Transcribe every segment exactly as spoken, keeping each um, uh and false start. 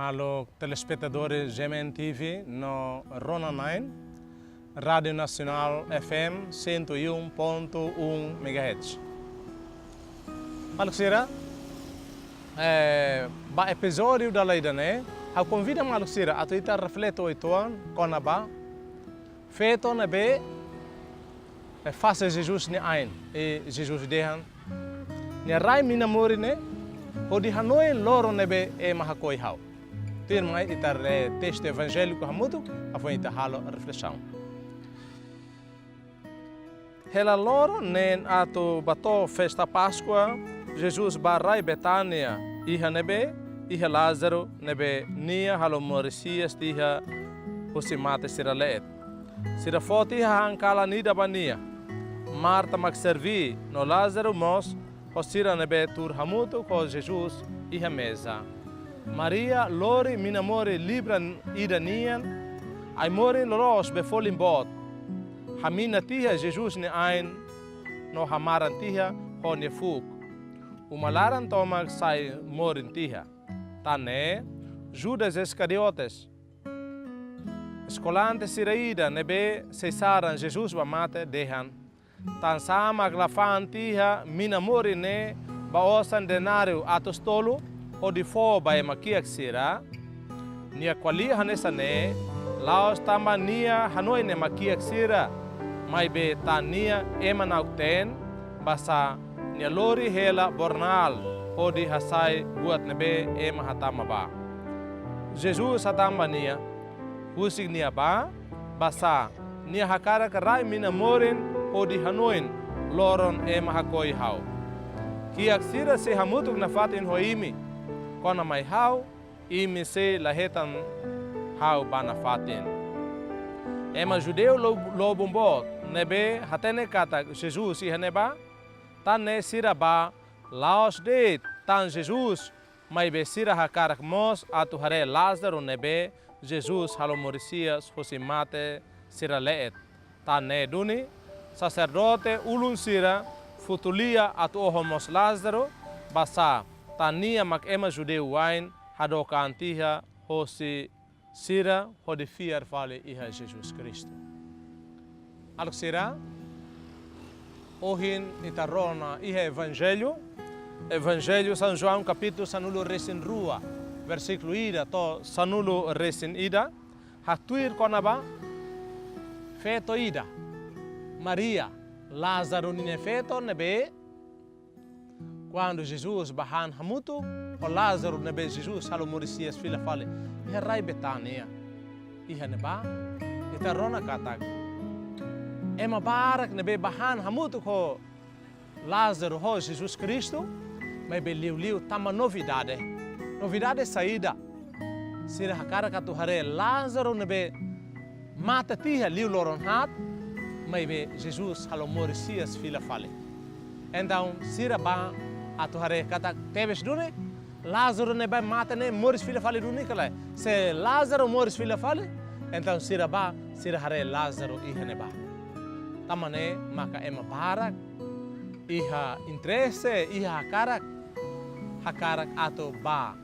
Maluk telespetadores G M N T V no Rona Nine, Rádio Nasionál F M cento e um ponto um megahertz. Maluk sira, eh, ba epizódiu dala ida-ne'e, ha'u konvida maluk sira atu ita reflete uitoan kona-ba feto ne'ebé, eh, fase Jesus nia ain, i Jesus dehan: Nia rai mina morin ne'e, hodi hanoin loron ne'ebé ema hakoi ha'u. Tuirmai ita haree testu evanjéliku hamutuk, hafoin ita halo reflesaun. Hela loron neen atu bá to'o festa Páskua, Jesus bá rai Betánia, iha ne'ebé iha Lázaro ne'ebé nia halo moris hi'as tiha husi mate sira leet. Sira foti han kalan ida ba nia. Marta mak serví, no Lázaro mós, ho sira ne'ebé tuur hamutuk ho Jesus iha meza. Maria lori mina morin libra ida nian, ai-morin loloos be folin boot. Hamina tiha Jesus nia ain, no hamaran tiha ho nia fuuk. Uma laran tomak sai morin tiha. Tan ne'e, Judas Iskariotes, eskolante sira ida ne'ebé sei saran Jesus ba mate, dehan: Tansá mak la fa'an tiha mina morin ne'e ba osan denáriu atus tolu, hodi fó ba ema kiak sira? Nia ko'alia hanesan ne'e, la'ós tanba nia hanoin ema kiak sira, maibé tan nia ema na'ok-teen, basá nia lori hela bornál, hodi hasai buat ne'ebé ema hatama bá. Jesus hatán ba nia: Husik nia bá, basá nia hakarak rai mina morin hodi hanoin loron ema hakoi ha'u. Kiak sira sei hamutuk nafatin ho imi, kona mai ha'u, imi sei la hetan ha'u bá nafatin. Ema judeu lo-, lobun boot ne'ebé hatene katak Jesus iha ne'ebá, tan ne'e sira bá la'ós de'it tan Jesus, maibé sira hakarak mós atu haree Lázaro ne'ebé Jesus halo moris hi'as husi mate sira leet. Tan ne'e duni, saserdote ulun sira futu lia atu oho mós Lázaro, basá tan nia mak ema judeu wa'in hadook an tiha hosi sira hodi fiar fali iha Jesus Kristu. Maluk sira, ohin ita rona iha Evanjellu, Evanjellu São João kapítulu sanulu-resin-rua, versíkulu ida to'o sanulu-resin-ida, haktuir kona-ba feto ida, Maria, Lázaro ninia feto ne'ebé, kuandu Jesus bá han hamutuk ho Lázaro ne'ebé Jesus halo moris hi'as fila fali iha rai Betánia. Iha ne'ebá, ita rona katak ema barak ne'ebé bá han hamutuk ho Lázaro ho Jesus Kristu, maibé liuliu tama novidade. Novidade saida? Sira hakarak atu haree Lázaro ne'ebé mate tiha liu loron haat, maibé Jesus halo moris hi'as fila fali. Entaun, sira bá atu haree katak tebes duni, Lázaro ne'ebé mate ne'e moris fila fali duni ka lae. Se Lázaro moris fila fali, entaun sira bá, sira haree Lázaro iha ne'ebá. Tan ne'e maka ema barak iha interese, iha hakarak, hakarak atu bá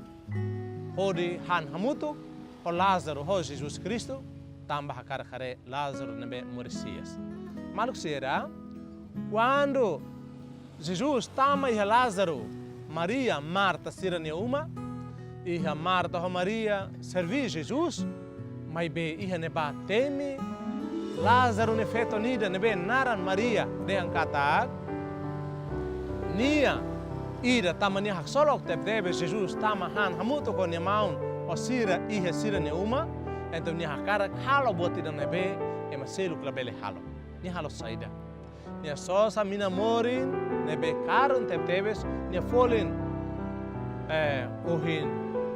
hodi han hamutuk ho Lázaro, ho Jesus Kristu, tanba hakarak haree Lázaro ne'ebé moris hi'as. Maluk sira, kuandu Jesus tama iha Lázaro, Maria, Marta sira-nia uma, iha Marta ho Maria serví Jesus, maibé iha ne'ebá temi Lázaro nia feton ida ne'ebé naran Maria, dehan katak nia ida tama nia haksolok tebetebes Jesus tama han hamutuk ho nia maun ho sira iha sira-nia uma, entaun nia hakarak halo buat ida ne'ebé ema seluk labele halo. Nia halo saida? Nia sosa mina morin ne'ebé karun tebetebes, nia folin, eh, ohin,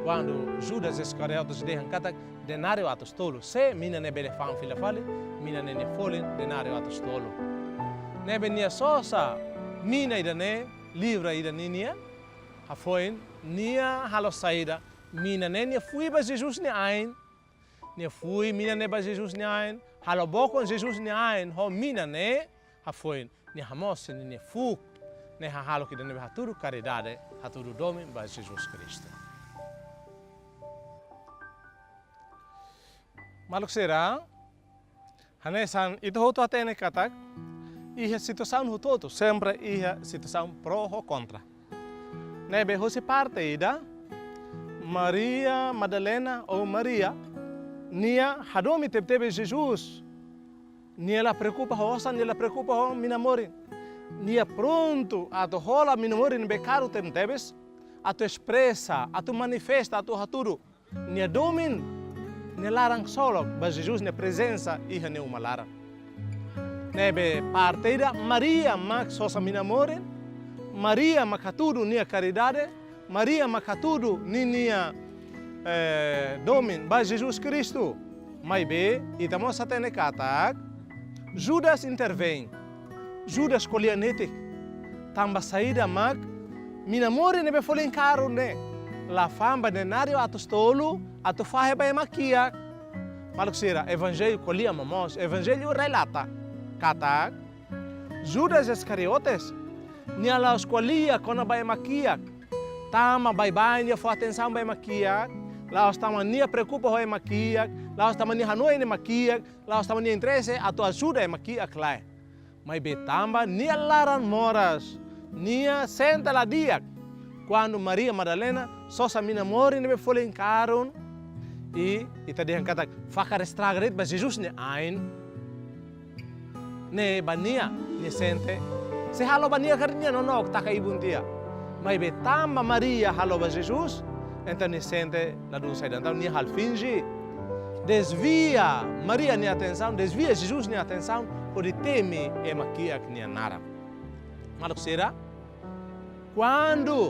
kuandu Judas Iskariotes dehan katak denáriu atus tolu. Se mina ne'e bele fa'an fila fali, mina ne'e nia folin denáriu atus tolu. Ne'ebé nia sosa mina ida-ne'e, libra ida-ne'e nian, hafoin nia halo saida? Mina ne'e nia fui ba Jesus nia ain, nia fui mina ne'e ba Jesus nia ain, halo bokon Jesus nia ain ho mina ne'e, hafoin nia hamoos ninia fuuk, ne'e hahalok ida ne'ebé hatudu karidade, hatudu domin ba Jesus Kristu. Maluk sira, hanesan ita hotu hatene katak, iha situasaun hotu-hotu, sempre iha situasaun pro ho kontra. Ne'ebé husi parte ida, Maria Madalena ou Maria, nia hadomi tebetebes Jesus. Nia la preokupa ho osan, nia la preokupa ho mina-morin. Nia prontu atu hola mina-morin ne'ebé karun tebetebes, atu espresa, atu manifesta, atu hatudu nia domin, nia laran ksolok ba Jesus nia prezensa iha nia uma laran. Ne'ebé parte ida Maria mak sosa mina-morin, Maria mak hatudu nia karidade, Maria mak hatudu ninia, eh, domin ba Jesus Kristu. Maibé, ita mós hatene katak, Judas intervein. Judas ko'alia netik. Tanba saida mak, mina-morin ne'ebé folin karun ne'e la fa'an ba denáriu atus tolu, atu fahe ba ema kiak. Maluk sira, Evanjellu ko'alia momoos, Evanjellu relata katak, Judas Iskariotes, nia la'ós ko'alia kona-ba ema kiak. Tanba baibain nia fó atensaun ba ema kiak, la'ós tanba nia preokupa ho ema kiak, la'ós tanba nia hanoin ema kiak, la'ós tanba nia interese atu ajuda ema kiak lae. Maibé tanba nia laran moras, nia sente la di'ak. Kuandu Maria Madalena sosa mina-morin ne'ebé folin karun, i ita dehan katak fakar estraga de'it ba Jesus nia ain. Ne'e ba nia, nia sente. Se halo ba nia karik nia nonook taka ibun tiha. Maibé tanba Maria halo ba Jesus, entaun nia sente ladún saida. Entaun nia halo finje. Dezvia Maria nia atensaun, dezvia Jesus nia atensaun, hodi temi ema kiak nia naran. Maluk sira, kuandu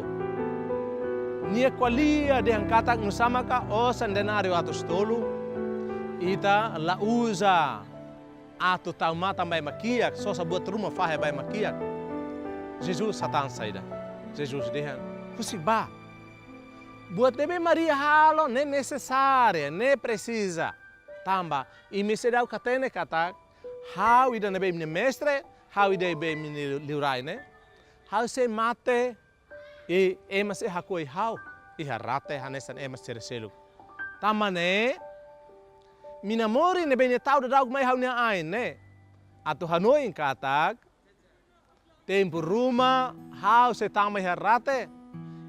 nia ko'alia dehan katak nusá maka osan denáriu atus tolu, ita la uza atu tau matan ba ema kiak, sosa buat ruma fahe ba ema kiak. Jesus hatán saida? Jesus dehan, husik bá. Buat ne'ebé Maria halo ne'e nesesária, ne'e presiza. Tanba, imi seidauk hatene katak, ha'u ida ne'ebé imi-nia mestre, ha'u ida ne'ebé imi-nia liurai ne'e. Ha'u sei mate, i ema sei hakoi ha'u iha rate hanesan ema sira seluk. Tanba ne'e, mina-morin ne'ebé nia tau daudauk mai ha'u-nia ain ne'e, atu hanoin katak, tempu ruma ha'u sei tama iha rate,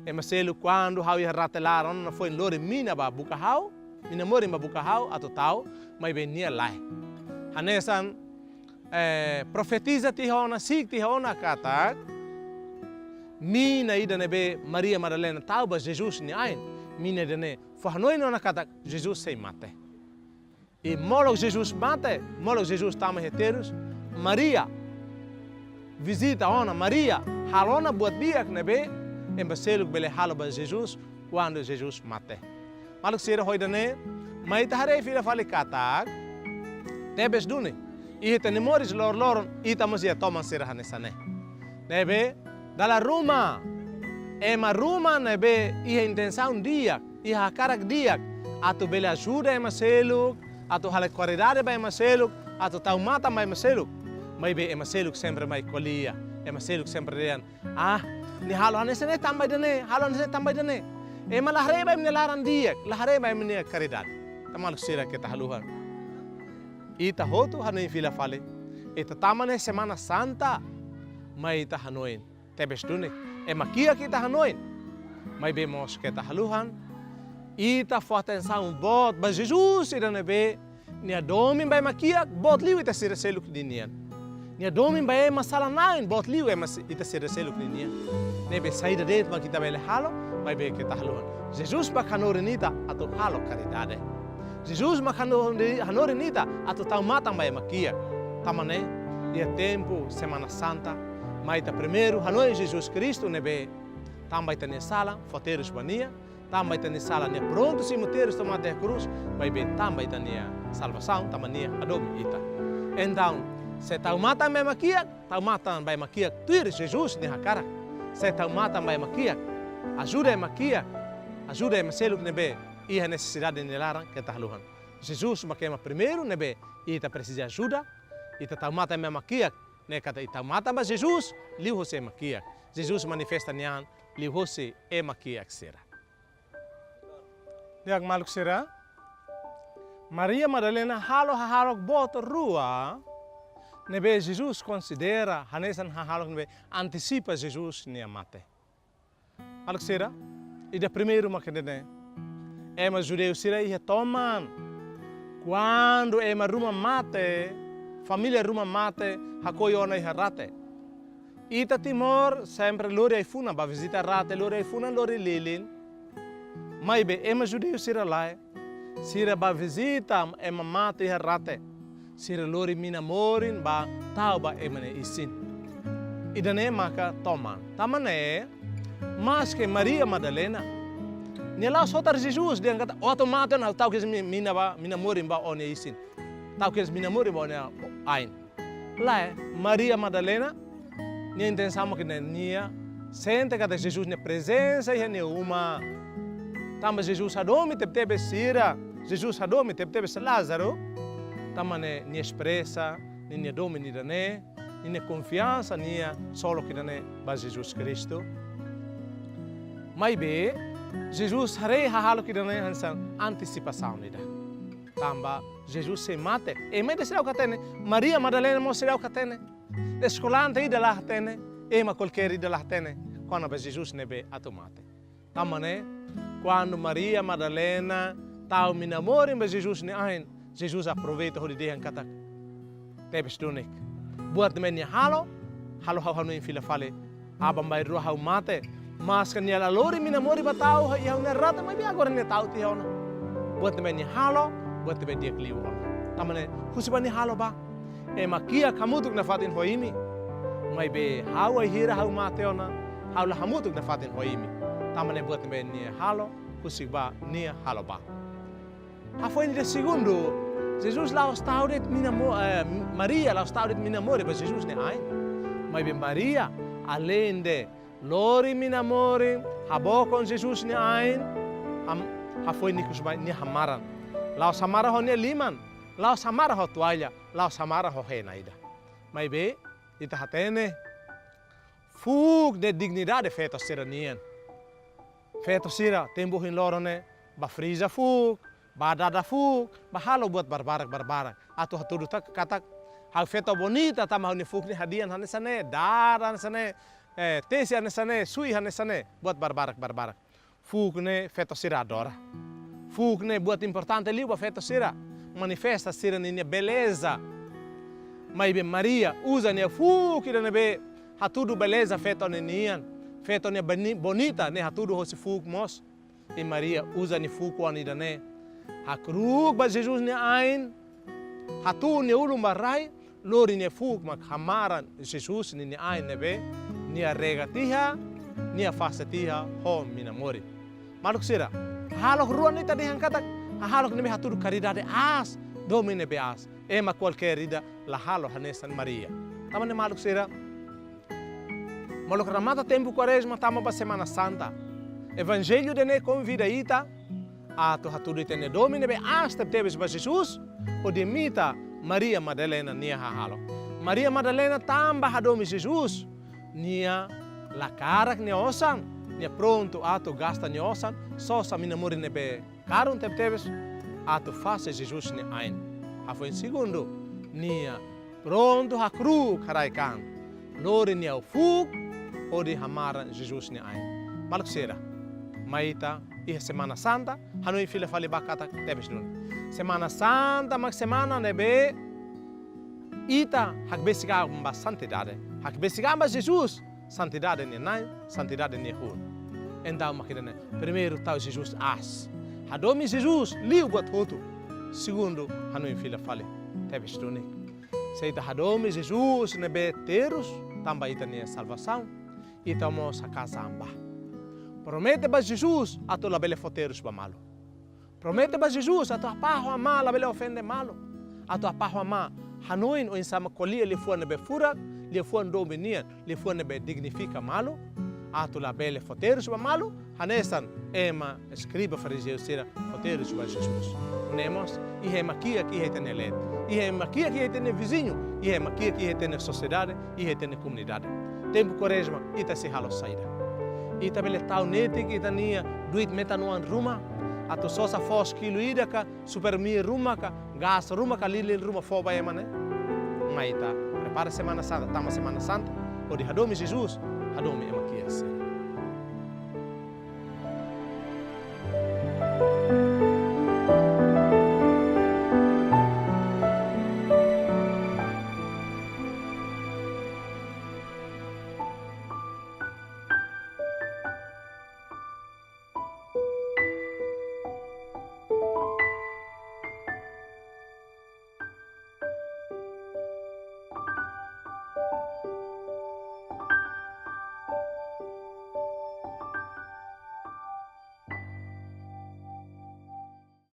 ema seluk kuandu ha'u iha rate laran ona foin lori mina ba buka ha'u, mina-morin ba buka ha'u atu tau, maibé nia lae. Hanesan, eh, profetiza tiha ona, siik tiha ona katak, mina ida ne'ebé Maria Madalena tau ba Jesus nia ain, mina ida-ne'e fó hanoin ona katak Jesus sei mate. I molok Jesus mate, molok Jesus tama iha terus, Maria vizita ona, Maria halo ona buat di'ak ne'ebé ema seluk bele halo ba Jesus kuandu Jesus mate. Maluk sira, ho ida-ne'e mai ita haree fila fali katak, tebes duni, iha ita-nia moris loroloron, ita mós iha toman sira hanesan ne'e. Ne'ebé, dala ruma, ema ruma ne'ebé iha intensaun di'ak, iha hakarak di'ak, atu bele ajuda ema seluk, atu halo karidade ba ema seluk, atu tau matan ba ema seluk. Maibé ema seluk sempre mai ko'alia, ema seluk sempre dehan, ah, nia halo hanesan ne'e tanba ida-ne'e, halo hanesan ne'e tanba ida-ne'e. Ema la haree ba imi-nia laran di'ak, la haree ba imi-nia karidade. Tan maluk sira, keta haluha. Ita hotu hanoin fila fali. Ita tama iha Semana Santa, mai ita hanoin. Tebes duni, ema kiak ita hanoin. Maibé mós keta haluha, ita fó atensaun boot ba Jesus ida ne'ebé nia domin ba ema kiak boot liu ita sira seluk ninian. Nia domin ba ema sala-na'in boot liu ema si-, ita sira seluk ninian. Ne'ebé saida de'it mak ita bele halo, maibé keta haluha. Jesus mak hanorin ita atu halo karidade. Jesus mak hanorin, hanorin ita atu tau matan ba ema kiak. Tanba ne'e, iha tempu Semana Santa, mai ita primeiru hanoin Jesus Kristu ne'ebé tanba ita-nia sala fó terus ba nia, tanba ita-nia sala nia prontu simu terus to'o mate iha krús, maibé tanba ita-nia salvasaun, tanba nia hadomi ita. Entaun, se tau matan ba ema kiak, tau matan ba ema kiak tuir Jesus nia hakarak. Se tau matan ba ema kiak, ajuda ema kiak, ajuda ema seluk ne'ebé iha nesesidade nia laran, keta haluha. Jesus mak ema primeiru ne'ebé ita presiza ajuda, ita tau matan ba ema kiak, ne'e katak ita tau matan ba Jesus, liuhosi ema kiak. Jesus manifesta nia an liuhosi ema kiak sira. Di'ak maluk sira, Maria Madalena halo hahalok boot rua ne'ebé Jesus konsidera hanesan hahalok ne'ebé antesipa Jesus nia mate. Maluk sira, ida primeiru mak ne'e: ema judeu sira iha toman, kuandu ema ruma mate, família ruma mate, hakoi ona iha rate. Ita Timor sempre lori ai-funan ba vizita rate, lori ai-funan, lori lilin. Maibé ema judeu sira lae, sira ba vizita ema mate iha rate, sira lori mina-morin ba tau ba ema nia isin. Ida-ne'e maka toman. Tanba ne'e, maske Maria Madalena, nia la'ós hotar Jesus dehan katak: "Ó atu mate ona, tau kedas mi-, mina ba, mina-morin ba ó-nia isin. Tau kedas mina-morin ba ó-nia ain." Lae, Maria Madalena, nia intensaun mak ne'e, nia sente katak Jesus nia prezensa iha nia uma. Tanba Jesus hadomi tebetebes sira, Jesus hadomi tebetebes Lázaro. Tanba ne'e nia espresa ninia domin ida-ne'e, ninia konfiansa, nia solok ida-ne'e ba Jesus Kristu. Maibé, Jesus haree hahalok ida-ne'e hanesan antesipasaun ida. Tanba Jesus sei mate. Ema ida seidauk hatene, Maria Madalena mós seidauk hatene. Eskolante ida la hatene, ema kualkér ida la hatene kona-ba Jesus ne'ebé atu mate. Tanba ne'e, kuandu Maria Madalena tau mina-morin ba Jesus nia ain, Jesus aproveita hodi dehan katak: "Tebes duni. Buat ne'ebé nia halo, halo ha'u hanoin fila fali. Aban-bainrua ha'u mate, maske nia la lori mina-morin ba tau iha ha'u-nia rate, maibé agora nia tau tiha ona. Buat ne'ebé nia halo, buat ne'ebé di'ak liu ona. Tanba ne'e, husik bá nia halo bá. Ema kiak hamutuk nafatin ho imi. Maibé ha'u, wainhira ha'u mate ona, ha'u la hamutuk nafatin ho imi. Tanba ne'e, buat ne'ebé nia halo, husik bá nia halo bá." Hafoin ida segundu, Jesus la'ós tau de'it mina-mo-, eh, Maria la'ós tau de'it mina-morin ba Jesus nia ain. Maibé Maria, aleinde lori mina-morin, habokon Jesus nia ain, ham-, hafoin ikus mai nia hamaran. La'ós hamaran ho nia liman, la'ós hamaran ho toalla, la'ós hamaran ho hena ida. Maibé, ita hatene, fuuk ne'e dignidade feto sira-nian. Feto sira, tempu ohin loron ne'e, bá friza fuuk, bá dada fuuk, bá halo buat barbarak-barbarak. Atu hatudu katak, katak ha'u feto bonita tanba ha'u-nia fuuk ne'e hadi'an hanesan ne'e, dada hanesan ne'e, eh, tesi hanesan ne'e, sui hanesan ne'e, buat barbarak-barbarak. Fuuk ne'e feto sira adora. Fuuk ne'e buat importante liu ba feto sira, manifesta sira-ninia beleza. Maibé Maria uza nia fuuk ida ne'ebé hatudu beleza feto ne'e nian. Feto ne'e boni-, bonita ne'e hatudu hosi fuuk mós. I Maria uza nia fuuk oan ida-ne'e, hakru'uk ba Jesus nia ain, hatún nia ulun ba rai, lori nia fuuk mak hamaran Jesus ninia ain ne'ebé nia rega tiha, nia fase tiha ho mina-morin. Maluk sira, hahalok rua ne'e ita dehan katak hahalok ne'ebé hatudu karidade aas, domin ne'ebé aas. Ema kualkér ida la halo hanesan Maria. Tanba ne'e maluk sira, molok remata tempu Kuarezma, tama ba Semana Santa. Evanjellu ida-ne'e konvida ita atu hatudu ita-nia domin ne'ebé aas tebetebes ba Jesus, hodi imita Maria Madalena nia hahalok. Maria Madalena tanba hadomi Jesus, nia la karak nia osan, nia prontu atu gasta nia osan, sosa mina-morin ne'ebé karun tebetebes atu fase Jesus nia ain. Hafoin segundu, nia prontu hakru'uk rai-kaan, lori nia fuuk hodi hamaran Jesus nia ain. Maluk sira, mai ita iha Semana Santa, hanoin fila fali bá katak tebes duni. Semana Santa mak semana ne'ebé ita hakbesik an ba santidade, hakbesik an ba Jesus, santidade nia na'in, santidade nia hun. Entaun mak ida-ne'e, primeiru tau Jesus aas. Hadomi Jesus liu buat hotu. Segundu, hanoin fila fali tebes duni. Se ita hadomi Jesus ne'ebé terus tanba ita-nia salvasaun, ita mós haka'as an bá. Promete ba Jesus atu labele fó terus ba malu. Promete ba Jesus atu apá ho amá labele ofende malu. Atu apá ho amá hanoin oinsá mak ko'alia liafuan ne'ebé furak, liafuan domin nian, liafuan ne'ebé dignifika malu. Atu labele fó terus ba malu, hanesan ema eskriba farizeu sira fó terus ba Jesus. Nune'e mós, iha ema kiak iha ita-nia leet, iha ema kiak iha ita-nia viziñu, iha ema kiak iha ita-nia sosiedade, iha ita-nia komunidade. Tempu Kuarezma, ita sei halo saida? Ita bele tau netik ita-nia duit metan-oan ruma, atu sosa foos kilu ida ka, Supermi ruma ka, gás ruma ka, lilin ruma fó ba ema ne'e. Mai ita prepara Semana Santa, tama Semana Santa, hodi hadomi Jesus, hadomi ema kias.